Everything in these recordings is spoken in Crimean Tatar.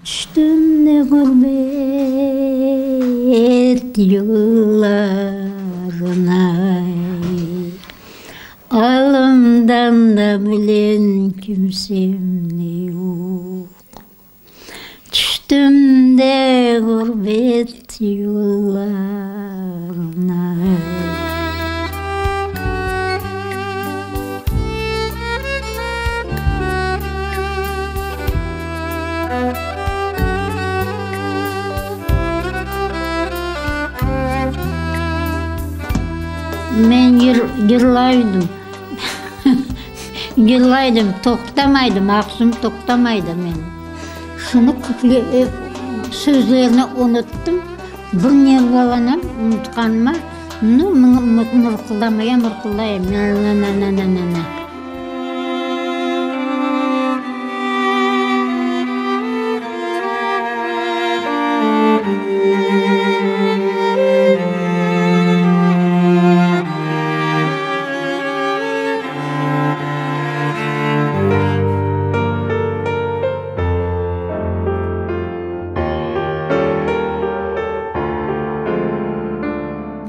Tüştüm de ğurbet yollarına, Alımdan da bilen kimsem de yoq. Tüştüm de ğurbet yollarına. Men yırlaydım, yırlaydım, toqtamaydım, ağzım toqtamaydı menim. Şunı sözlerini unuttım, bir nervalanam unutqanıma, nu, mırqıldamaya mırqıldayım, na-na-na-na-na-na.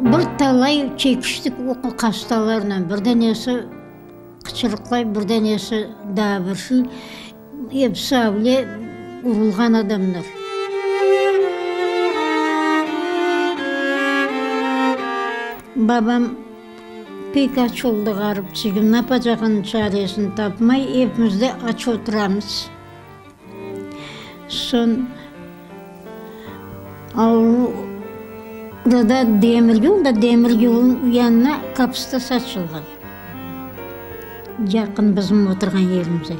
Bir talay çekiştik o hastalarnen, bir danesi qıçırıqlay, bir danesi daa bir şey, episi avle urulğan adamlar. Babam pek aç oldı, ğaripçigim, napacağınıñ çaresini tapmay, epimiz de aç oturamız. Soñ orada demiryol da, demiryolnıñ yanına kapısta saçılğan, yaqın bizim oturğan yerimize.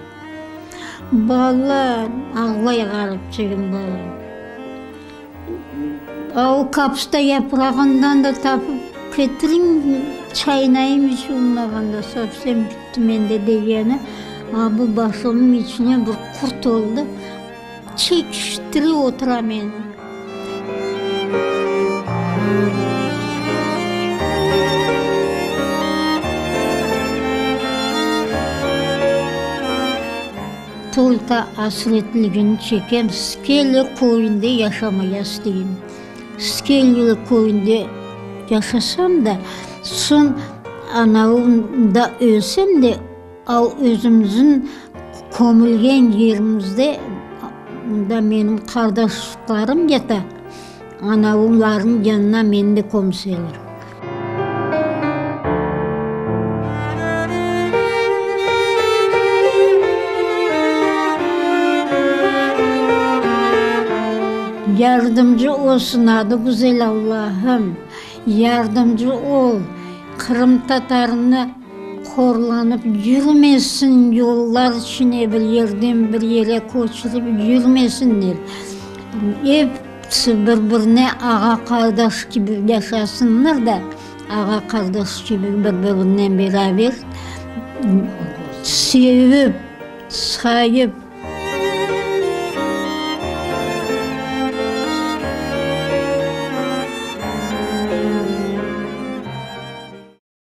Bala ağlay ğaripçigim, bala. O kapısta yaprağından da tapıp ketiriñ, çaynayım iç olmağanda, sovsem bitti mende degeni, a bu başımnıñ içine bir qurt oldı, çekiştire otura meni. Tolka asretligini çekem, Skele köyünde yaşamaya isteyim. Skele köyünde yaşasam da, soñ anavımda ölsem de, al özümizniñ kömülgen yerimizde, mında menim qardaşlarım yata, anavımlarnıñ yanına meni de kömseler. Yardımcı olsun adı güzel Allahım, yardımcı ol, qırımtatarını horlanıp yürmesin, yollar içine bir yerden bir yere köçürip yürmesinler, ep. Episi bir-birine ağa-qardaş kibi yaşasınlar da, ağa-qardaş kibi bir-birinen beraber sevip, sayıp.